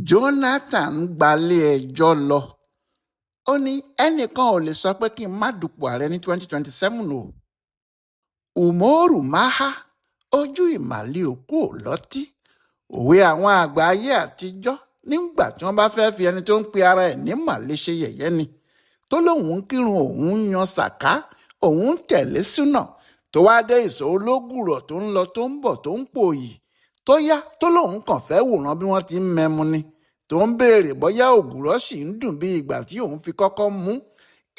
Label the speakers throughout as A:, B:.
A: Jonathan gbalé-ẹjọ́ lọ, ó ní ẹnìkan ò lè sọ pé kí n má dupò ààrẹ ní 2027 o. Umoru Maha, ojú ìmàle òkú ò lọ́tí, òwe àwọn àgbà ayé àtijọ́ nígbà tí wọ́n bá fẹ́ẹ́ fi ẹni tó ń pe ara ẹ̀ ní màlè ṣe yẹ̀yẹ́ ni, tó lóun ń kírun, òun ń yan sàká, òun ń tẹ̀lé súnà, tó wáá dé ìsọ̀ ológùrọ̀ tó ń lọ tó ń bọ̀ tó ń pòòyì, tó yá tó lóun kàn fẹ́ wòran bí wọ́n ti ń mẹmu ni, tó ń béèrè bóyá ògùrọ̀ sì ń dùn bí ìgbà tí òun fi kọ́kọ́ mú.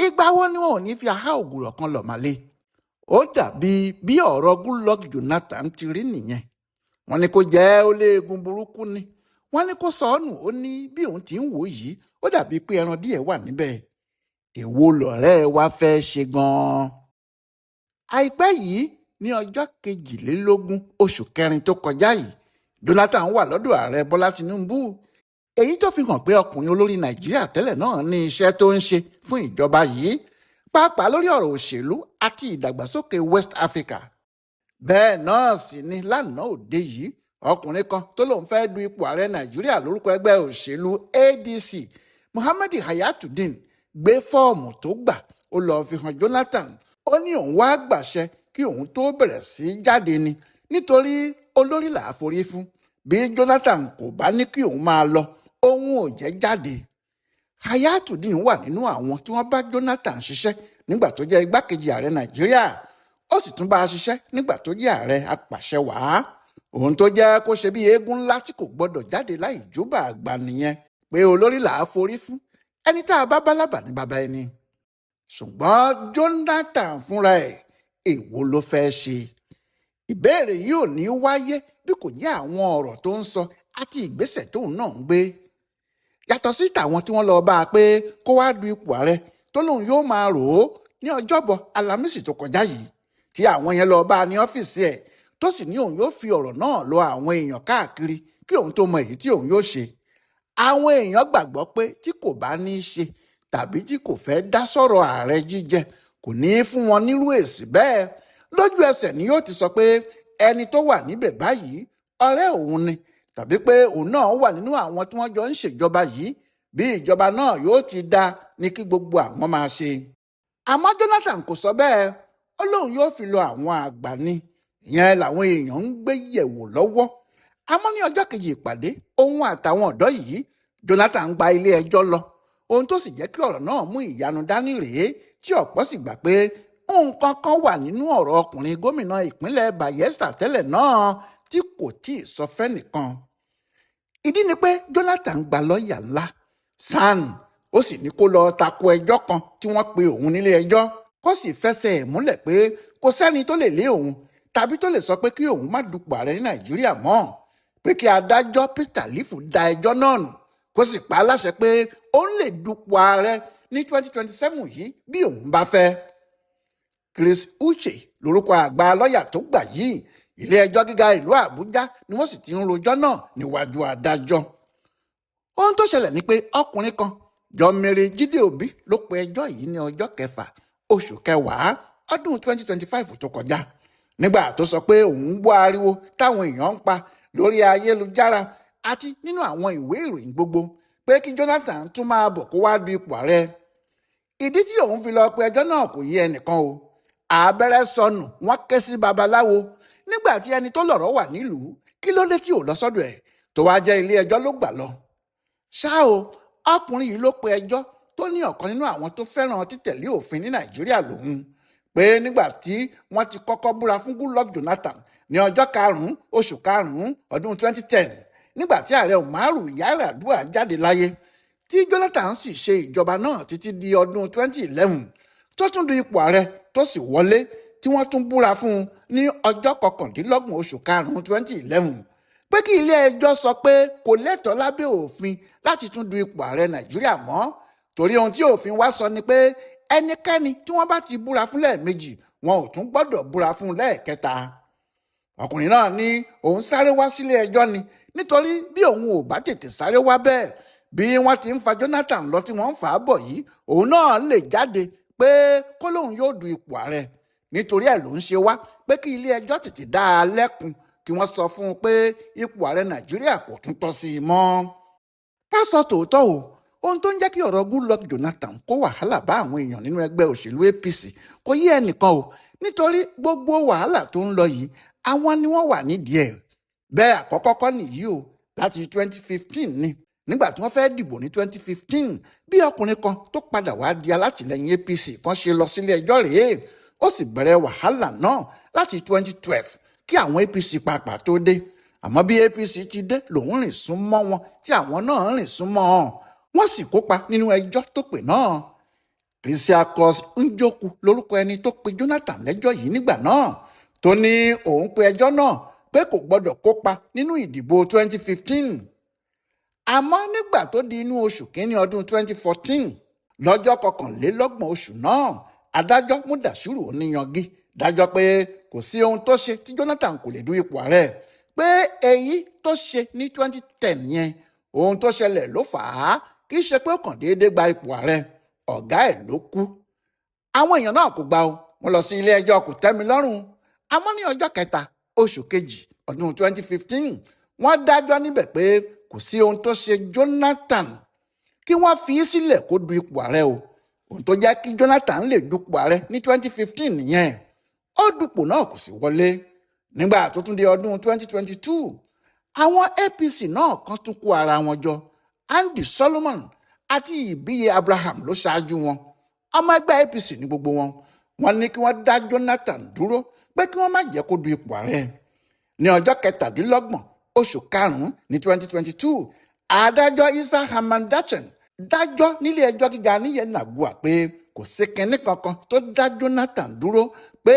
A: Ìgbà wo ni wọn ò ní fi ahá ògùrọ̀ kan lọ̀ màlè? Ó dàbí bí ọ̀rọ̀ Goodluck Jonathan ti rí nìyẹn. Wọ́n ní kó jẹ́ ó léegun burúkú ni, wọ́n ní kó sọ ọ́ nù, ó ní bí òun ti ń wò yìí, ó dàbí pé ẹran díẹ̀ wà níbẹ̀. Èwo lọ̀rẹ́ wa fẹ́ ṣe gan-an? Àìpẹ́ yìí ní ọjọ́ 22 oṣù kẹrin tó kọjá yìí, Jonathan wà lọ́dọ̀ ààrẹ Bọ́lá Tinubu, èyí tó fi hàn pé ọkùnrin olórí Nàìjíríà tẹ́lẹ̀ náà ní iṣẹ́ tó ń ṣe fún ìjọba yìí, pàápàá lórí ọ̀rọ̀ òṣèlú àti ìdàgbàsókè West Africa. Bẹ́ẹ̀ náà sì ni lánàá òde yìí, ọkùnrin kan tó lóun fẹ́ du ipò ààrẹ Nàìjíríà lórúkọ ẹgbẹ́ òṣèlú ADC, Muhammad Hayatuddin, gbé fọ́ọ̀mù tó gbà, ó lọ́ọ́ fi hàn Jonathan. Ó ní òun wá gbàṣẹ kí òun tó bẹ̀rẹ̀ sí í jáde ni, nítorí olórí là á forí fún. Bí Jonathan kò bá ní kí òun máa lọ, òun ò jẹ́ jáde. Hayatuddin wà nínú àwọn tí wọ́n bá Jonathan ṣiṣẹ́ nígbà tó jẹ́ igbákejì ààrẹ Nàìjíríà, ó sì tún bá a ṣiṣẹ́ nígbà tó jẹ́ ààrẹ apàṣẹwàá. Òun tó jẹ́ kó ṣe bí eégún ńlá tí kò gbọ́dọ̀ jáde láì júbà àgbà nìyẹn, pé olórí là á forí fún, ẹni tá a bá bá lábà ní bàbá ẹni. Ṣùgbọ́n Jonathan fúnra ẹ̀, èwo ló fẹ́ ṣe? Ìbéèrè yìí ò ní wáyé bí kò jẹ́ àwọn ọ̀rọ̀ tó ń sọ àti ìgbésẹ̀ tóun náà ń gbé. Yàtọ̀ sí tàwọn tí wọ́n lọ bá a pé kó wáá du ipò ààrẹ tó lóun yóò máa rò ó ní ọjọ́bọ̀ Alámísì tó kọjá yìí, tí àwọn yẹn lọ bá a ní ọ́fíìsì ẹ̀, tó sì ní òun yóò fi ọ̀rọ̀ náà lọ àwọn èèyàn káàkiri kí òun tó mọ èyí tí òun yóò ṣe. Àwọn èèyàn gbàgbọ́ pé tí kò bá ní í ṣe tàbí tí kò fẹ́ dá sọ̀rọ̀ ààrẹ jíjẹ, kò ní í fún wọn nírú èsì bẹ́ẹ̀. Lójú ẹsẹ̀ ni yóò ti sọ pé ẹni tó wà níbẹ̀ báyìí ọ̀rẹ́ òun ni, tàbí pé òun náà wà nínú àwọn tí wọ́n jọ ń ṣèjọba yìí, bí ìjọba náà yóò ti dá ní kí gbogbo àwọn máa ṣe. Àmọ́ Jonathan kò sọ bẹ́ẹ̀, ó lóun yóò fi lọ àwọn àgbà ni. Ìyẹn làwọn èèyàn ń gbé yẹ̀wò lọ́wọ́. Àmọ́ ní ọjọ́ kejì ìpàdé òun àtàwọn ọ̀dọ́ yìí, Jonathan gba ilé ẹjọ́ lọ. Ohun tó sì jẹ́ kí ọ̀rọ̀ náà mú ìyanu dání rèé, tí ọ̀pọ̀ sì gbà pé nǹkan kan wà nínú ọ̀rọ̀ ọkùnrin gómìnà ìpínlẹ̀ Bayelsa tẹ́lẹ̀ náà tí kò tí ì sọ fẹ́nìkan. Ìdí ni pé Jonathan gba lọ́ọ̀yà ńlá SAN, ó sì ní kó lọ tako ẹjọ́ kan tí wọ́n pe òun nílé ẹjọ́, kó sì fẹsẹ̀ ẹ̀ múlẹ̀ pé kò sẹ́ni tó lè lé òun tàbí tó lè sọ pé kí òun má dupò ààrẹ ní Nàìjíríà mọ́, pé kí adájọ́ Peter Lifu da ẹjọ́ náà nù, kó sì pa á láṣẹ pé òun lè dupò ààrẹ ní 2027 yìí bí òun bá fẹ́. Chris Uche lórúkọ àgbà lọ́ọ̀yà tó gbà yìí. Ilé ẹjọ́ gíga ìlú Àbújá ni wọ́n sì ti ń rojọ́ náà níwájú adájọ́. Ohun tó ṣẹlẹ̀ ni pé ọkùnrin kan, Jọmire Jídé Òbí, ló pe ẹjọ́ yìí ní ọjọ́ kẹfà oṣù kẹwàá ọdún 2025 tó kọjá, nígbà tó sọ pé òun gbọ́ ariwo táwọn èèyàn ń pa lórí ayélujára àti nínú àwọn ìwé ìròyìn gbogbo pé kí Jonathan tún máa bọ̀ kó wá du ipò ààrẹ. Ìdí tí òun fi lọ pe ẹjọ́ náà kò yé ẹnìkan o. Abẹ́rẹ́ sọnù, wọ́n ké sí babaláwo. Nígbà tí ẹni tó lọ̀rọ̀ wà nílùú, kí ló dé tí ò lọ sọ́dọ̀ ẹ̀ tó wáá jẹ́ ilé ẹjọ́ ló gbà lọ? Ṣá o, ọkùnrin yìí ló pe ẹjọ́ tó ní ọ̀kan nínú àwọn tó fẹ́ràn títẹ̀lé òfin ní Nàìjíríà lòun, pé nígbà tí wọ́n ti kọ́kọ́ búra fún Goodluck Jonathan ní ọjọ́ karùn-ún oṣù karùn-ún ọdún 2010, nígbà tí ààrẹ Umaru Yar'Adua jáde láyé, tí Jonathan sì ṣe ìjọba náà títí di ọdún 2011, tó tún du ipò ààrẹ tó sì wọlé, tí wọ́n tún búra fún un ní ọjọ́ 29 oṣù karùn-ún 2011, pé kí ilé ẹjọ́ sọ pé kò lẹ́tọ̀ọ́ lábẹ́ òfin láti tún du ipò ààrẹ Nàìjíríà mọ́, torí ohun tí òfin wa sọ ni pé ẹnikẹ́ni tí wọ́n bá ti búra fún lẹ́ẹ̀mejì, wọn ò tún gbọ́dọ̀ búra fún lẹ́ẹ̀kẹta. Ọkùnrin náà ní òun sáré wá sílé ẹjọ́ ni, nítorí bí òun ò bá tètè sáré wá bẹ́ẹ̀, bí wọ́n ti ń fa Jonathan lọ tí wọ́n ń fà á bọ̀ yìí, òun náà lè jáde pé kó lóun yóò du ipò ààrẹ. Nítorí ẹ̀ ló ń ṣe wá pé kí ilé ẹjọ́ tètè dá a lẹ́kun, kí wọ́n sọ fún un pé ipò ààrẹ Nàìjíríà kò tún tọ́ sí i mọ́. Ká sọ tòótọ́ o, ohun tó ń jẹ́ kí ọ̀rọ̀ Goodluck Jonathan kó wàhálà bá àwọn èèyàn nínú ẹgbẹ́ òṣèlú APC kò yé ẹnìkan o, nítorí gbogbo wàhálà tó ń lọ yìí, àwọn ni wọ́n wà nídìí ẹ̀. Bẹ́ẹ̀ àkọ́kọ́ kọ́ nìyí o, láti 2015 ni, nígbà tí wọ́n fẹ́ dìbò ní 2015, bí ọkùnrin kan tó padà wá di alátìlẹyìn APC kan ṣe lọ sílé ẹjọ́ rèé, ó sì bẹ̀rẹ̀ wàhálà náà láti 2012 kí àwọn APC pàápàá tó dé. Àmọ́ bí APC ti dé lòun rìn sún mọ́ wọn, tí àwọn náà rìn sún mọ́ ọ́n, wọ́n sì kópa nínú ẹjọ́ tó pè náà. Chrisiacus Njoku lórúkọ ẹni tó pe Jonathan lẹ́jọ́ yìí nígbà náà, tó ní òun pe ẹjọ́ náà pé kò gbọ́dọ̀ kópa nínú ìdìbò 2015. Àmọ́ nígbà tó di inú oṣù kínní ọdún 2014, lọ́jọ́ 31 oṣù náà, adájọ́ Mudashiru Oníyangi dájọ́ pé kò sí ohun tó ṣe tí Jonathan kò lè du ipò ààrẹ, pé èyí tó ṣe ní 2010 yẹn, ohun tó ṣẹlẹ̀ ló fà á, kì í ṣe pé ó kàn déédéé gba ipò ààrẹ, ọ̀gá ẹ̀ ló kú. Àwọn èèyàn náà kò gbà o, wọ́n lọ sí ilé ẹjọ́ kò tẹ́mi lọ́rùn. Àmọ́ ní ọjọ́ kẹta oṣù kejì ọdún 2015, wọ́n dájọ́ níbẹ̀ pé kò sí ohun tó ṣe Jonathan, kí wọ́n fi í sílẹ̀ kó du ipò ààrẹ o. Ohun tó jẹ́ kí Jonathan lè dupò ààrẹ ní 2015 nìyẹn, ó dupò náà kò sì wọlé. Nígbà tó tún di ọdún 2022, àwọn APC náà kan tún kó ara wọn jọ. Andy Solomon àti Ìbíyè Abraham ló ṣáájú wọn. Ọmọ ẹgbẹ́ APC ní gbogbo wọn. Wọ́n ní kí wọ́n dá Jonathan dúró, pé kí wọ́n má jẹ́ kó du ipò ààrẹ. Ní ọjọ́ 27 oṣù karùn-ún ní 2022, adájọ́ Isa Haman Dacen dájọ́ nílé ẹjọ́ gíga ní Yenagoa pé kò sí kinní kankan tó dá Jonathan dúró, pé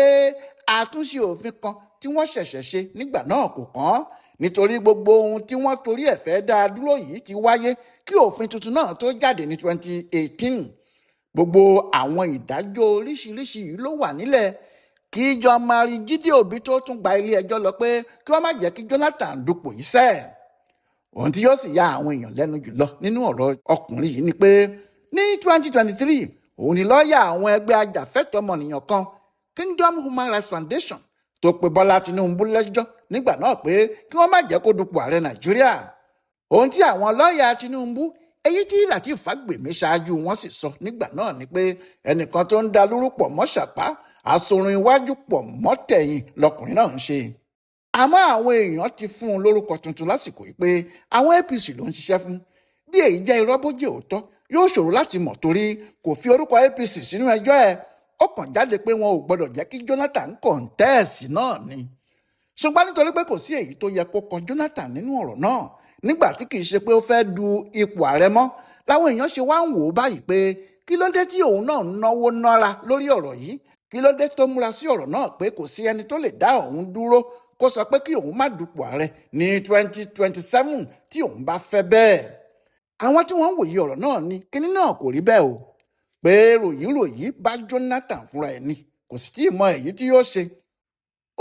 A: àtúnṣe òfin kan tí wọ́n ṣẹ̀ṣẹ̀ ṣe nígbà náà kò kàn án, nítorí gbogbo ohun tí wọ́n torí ẹ̀ fẹ́ dá a dúró yìí ti wáyé kí òfin tuntun náà tó jáde ní 2018. Gbogbo àwọn ìdájọ́ oríṣiríṣi yìí ló wà nílẹ̀ kí John Mary Jídé Òbí tó tún gba ilé ẹjọ́ lọ pé kí wọ́n má jẹ́ kí Jonathan dupò yìí sẹ́ẹ̀. Ohun tí yóò sì ya àwọn èèyàn lẹ́nu jùlọ nínú ọ̀rọ̀ ọkùnrin yìí ni pé ní 2023, òun ni lọ́ọ̀yà àwọn ẹgbẹ́ ajàfẹ́tọ̀ọ́ ọmọnìyàn kan, Kingdom Human Rights Foundation, tó pe Bọ́lá Tinubu lẹ́jọ́ nígbà náà pé kí wọ́n má jẹ́ kó dupò ààrẹ Nàìjíríà. Ohun tí àwọn lọ́ọ̀yà Tinubu, èyí tí Lateef Fagbemi ṣáájú wọn, sì sọ nígbà náà ni pé ẹnìkan tó ń da lóru pọ̀ mọ́ ṣàpá, àsorun iwájú pọ̀ mọ́ tẹ̀yìn lọkùnrin náà ń ṣe. Àmọ́ àwọn èèyàn ti fún un lórúkọ tuntun lásìkò yìí pé àwọn APC ló ń ṣiṣẹ́ fún. Bí èyí jẹ́ irọ́ bó jẹ́ òótọ́, yóò ṣòro láti mọ̀, torí kò fi orúkọ APC sínú ẹjọ́ ẹ̀. Ó kàn jáde pé wọn ò gbọdọ̀ jẹ́ kí Jonathan kọ̀ǹtẹ́ẹ̀sì náà ni. Ṣùgbọ́n nítorí pé kò sí èyí tó yẹ kó kan Jonathan nínú ọ̀rọ̀ náà, nígbà tí kì í ṣe pé ó fẹ́ du ipò ààrẹ mọ́, láwọn èèyàn ṣe wá ń wò ó báyìí pé kí ló dé tí òun náà ń náwó nára lórí ọ̀rọ̀ yìí, kí ló dé tó múra sí ọ̀rọ̀ náà pé kò sí ẹni tó lè dá òun dúró kó sọ pé kí òun má dupò ààrẹ ní 2027 tí òun bá fẹ́ bẹ́ẹ̀. Àwọn tí wọ́n ń wòye ọ̀rọ̀ náà ní kinní náà kò rí bẹ́ẹ̀ o, pé ròyìnròyìn bá Jonathan fúnra ẹ̀ ni, kò sì tí ì mọ èyí tí yóò ṣe.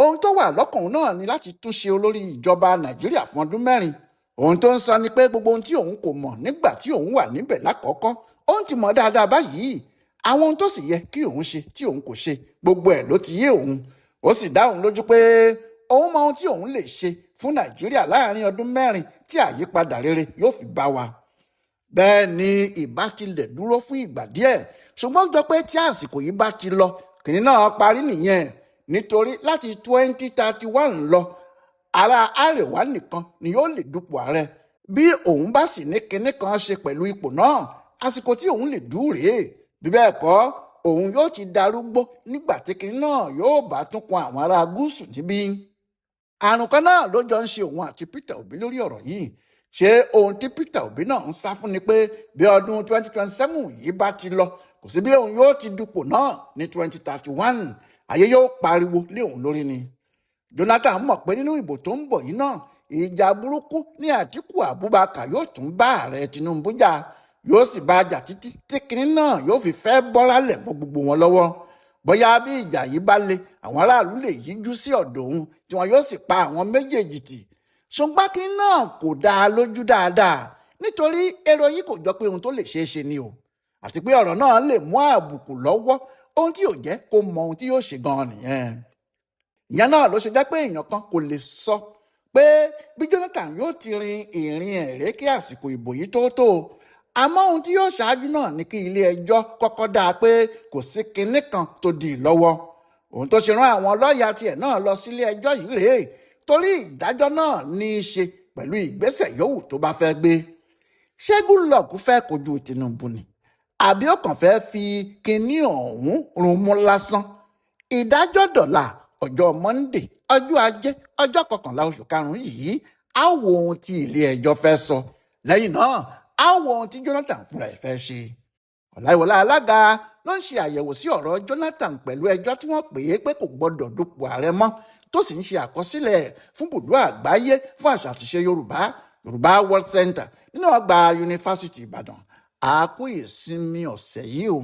A: Ohun tó wà lọ́kàn òun náà ni láti tún ṣe olórí ìjọba Nàìjíríà fún ọdún 4. Ohun tó ń sọ ni pé gbogbo ohun tí òun kò mọ̀ nígbà tí òun wà níbẹ̀ lákọ̀ọ́kọ́, òun ti mọ̀ dáadáa báyìí. Àwọn ohun tó sì yẹ kí òun ṣe tí òun kò ṣe, gbogbo ẹ̀ ló ti yé òun. Ó sì dá òun lójú pé òun mọ ohun tí òun lè ṣe fún Nàìjíríà láàrin ọdún 4 tí àyípadà rere yóò fi bá wa. Bẹ́ẹ̀ ni ìbá tilẹ̀ dúró fún ìgbà díẹ̀, ṣùgbọ́n jọ pé tí àsìkò yìí bá ti lọ, kìnní náà parí nìyẹn, nítorí láti 2031 lọ, ará Àríwá nìkan ni yóò lè dupò ààrẹ. Bí òun bá sì ní kinní kan ṣe pẹ̀lú ipò náà, àsìkò tí òun lè dúró rèé. Bí bẹ́ẹ̀ kọ́, òun yóò ti darúgbó nígbà tí kinní náà yóò bá tún kan àwọn ará gúúsù níbí. Àrùn kan náà ló jọ ń ṣe òun àti Peter Obi lórí ọ̀rọ̀ yìí. Ṣé ohun tí Peter Obi náà ń sá fún ni pé bí ọdún 2027 yìí bá ti lọ, kò sí bí òun yóò ti dupò náà ní 2031, ayé yóò pariwo lé òun lórí ni. Jonathan mọ̀ pé nínú ìbò tó ń bọ̀ yìí náà, ìjà burúkú ní Àtíkù Abubakar yóò tún bá ààrẹ Tinubu jà, yóò sì bá a jà títí tí kinní náà yóò fi fẹ́ bọ́rálẹ̀ mọ́ gbogbo wọn lọ́wọ́. Bóyá bí ìjà yìí bá le, àwọn aráàlú lè yíjú sí ọ̀dọ̀ òun tí wọn yóò sì pa àwọn méjèèjì tì. Ṣùgbọ́n kinní náà kò dá a lójú dáadáa, nítorí èrò yìí kò jọ pé ohun tó lè ṣeé ṣe ni o, àti pé ọ̀rọ̀ náà lè mú àbùkù lọ́wọ́, ohun tí yóò jẹ́ kó mọ ohun tí yóò ṣe gan-an nìyẹn. Ìyẹn náà ló ṣe jẹ́ pé èèyàn kan kò lè sọ Pé bí Jonathan yóò ti rin ìrìn ẹ̀rẹ́ kí àsìkò ìbò yìí tó tó o. Àmọ́ ohun tí yóò ṣáájú náà ni kí ilé ẹjọ́ kọ́kọ́ dáa pé kò sí kinní kan tó di lọ́wọ́. Ohun tó ṣe rán àwọn lọ́ọ̀yà tiẹ̀ náà lọ sílé ẹjọ́ yìí rèé, torí ìdájọ́ náà ní í ṣe pẹ̀lú ìgbésẹ̀ yòówù tó bá fẹ́ gbé. Ṣé Goodluck fẹ́ kojú Tinubu ni, àbí ó kàn fẹ́ fi kinní ọ̀hún rún mú lásán? Ìdájọ́ dọ̀là, ọjọ́ Monday, ọjọ́ Ajé, ọjọ́ 11 oṣù karùn-ún yìí. Á wo ohun tí ilé ẹjọ́ fẹ́ sọ. Lẹ́yìn náà, á wo ohun tí Jonathan fúnra ẹ̀ fẹ́ ṣe. Ọláìwọlá Alága ló ń ṣe àyẹ̀wò sí ọ̀rọ̀ Jonathan pẹ̀lú ẹjọ́ tí wọ́n pè é pé kò gbọ́dọ̀ dupò ààrẹ mọ́, tó sì ń ṣe àkọsílẹ̀ fún bùdó àgbáyé fún àṣà àtiṣe Yorùbá, Yorùbá World Center, nínú ọgbà Yunifásitì Ìbàdàn. A kú ìsinmi ọ̀sẹ̀ yìí o.